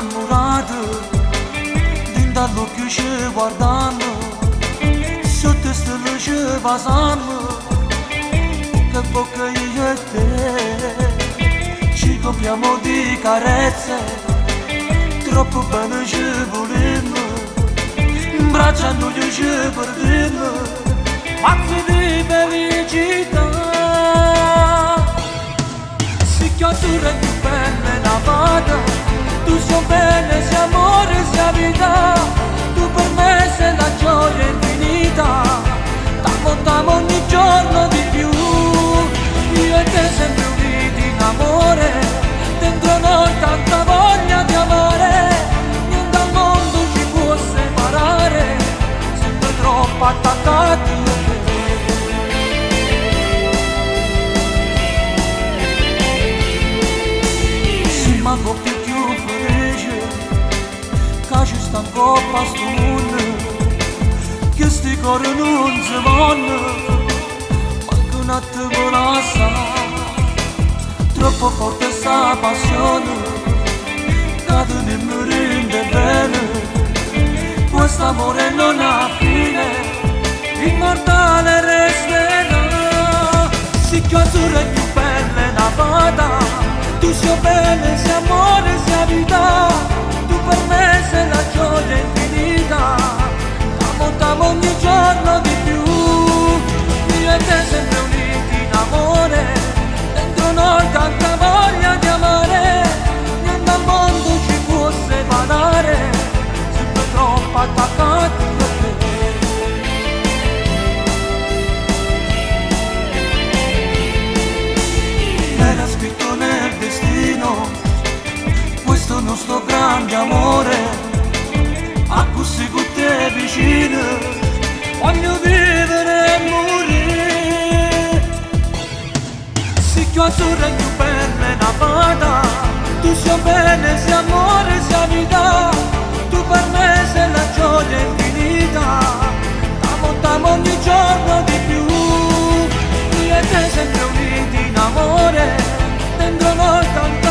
Nnammurate, dint'a ll'uocchie ce guardammo, sott' 'e stelle ce vasammo, vocca a vocca io e te, ci copriamo di carezze, troppo bene ce vulimmo, 'mbraccio a nuje ce perdimmo, pazze di felicità. Si cchiù azzurra e cchiù bella 'e na fata, tu si' 'o bene, si' 'ammore, si' 'a vita, tu per me sei la gioia infinita, t'amo, t'amo ogni giorno di più, io e te sempre uniti in amore, dentro noi tanta voglia di amare, niente al mondo ci può separare, sempre troppo attaccati io e te. Simm' 'a coppia cchiù felice ca ce sta 'ncopp' a 'stu munno, chisti core nun se vonno manco n'attimo lassà, troppo forte 'sta passione ca tenimmo dint' 'e vene, questo amore non ha fine, immortale resterà. Si cchiù azzurra e cchiù bella 'e na fata, tu si' 'o bene, si' 'ammore, si' 'a vita, tu per me sei la gioia infinita, t'amo, t'amo ogni giorno di più, io e te sempre uniti in amore, dentro noi tanta voglia di amare, niente al mondo ci può separare, sempre troppo attaccati io e te. Era scritto nel destino questo nostro grande amore, accussì cu te vicino voglio vivere e murì. Si cchiù azzurra e cchiù bella 'e na fata, tu si' 'o bene, si' 'ammore, si' 'a vita, tu per me sei la gioia infinita, t'amo, t'amo ogni giorno di più, io e te sempre uniti in amore, dentro noi tanta